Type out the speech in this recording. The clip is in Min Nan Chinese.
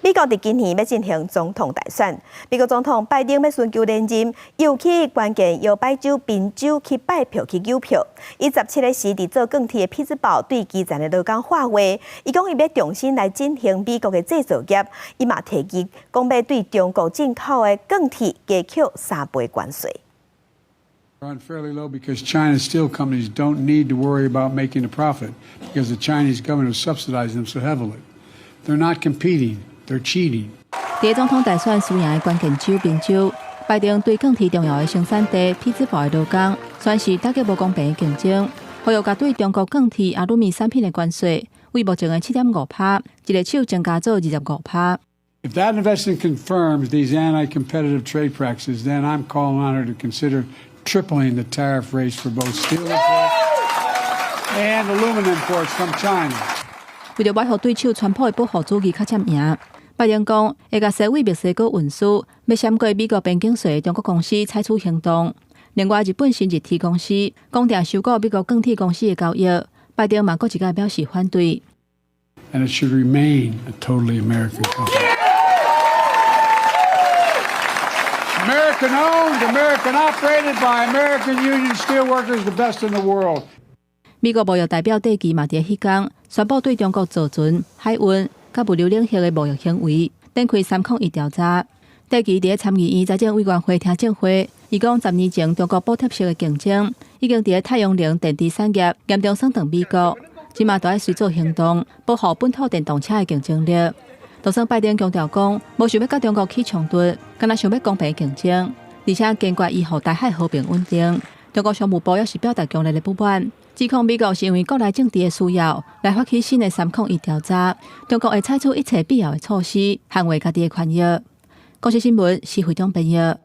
美國佇今年欲進行總統大選，美國總統拜登欲尋求連任，又去關鍵搖擺州賓州去拜票去搝票。伊17日時佇做鋼鐵的匹茲堡對基層的勞工喊話，伊講伊欲重新來振興美國的製造業，伊嘛提議講欲對中國進口的鋼鐵加扣3倍關稅。 Unfairly low because China's steel companies don't need to worry about making a profit because the Chinese government has subsidized them so heavily. They're not competing, they're cheating. 佇總統大選輸贏的關鍵州賓州，拜登對鋼鐵重要的生產地匹茲堡的勞工宣示打擊無公平的競爭，呼籲共對中國鋼鐵、阿魯米產品的關稅，為目前的7.5趴，一下手增加做25趴。 If that investment confirms these anti-competitive trade practices, then I'm calling on her to consider tripling the tariff rates for both steel imports and aluminum imports from China. 為著維護對手川普的保護主義較佔贏，拜登講會共銷往墨西哥運輸，欲閃過美國邊境稅的中國公司採取行動。另外，日本新日鐵公司講定收購美國鋼鐵公司的交易，拜登嘛閣一擺表示反對。 And it should remain a totally American company. American owned, American operated by American union steelworkers, the best in the world. 美國貿易代表戴琪嘛佇彼工宣布對中國造船、海運佮物流領域的貿易行為展開301調查。戴琪佇參議院財政委員會聽證會，伊講10年前中國補貼式的競爭已經佇太陽能電池產業嚴重損斷美國，這馬著愛隨做行動，保護本土電動車的競爭力。就算拜登強調講，無想欲佮中國起衝突，干焦想欲公平競爭，而且堅決維護台海和平穩定。中國商務部也是表達強烈的不滿，指控美國是因為國內政治的需要來發起新的三控一調查，中國會採取一切必要的措施，捍衛家己的權益。公視新聞，施惠中編譯。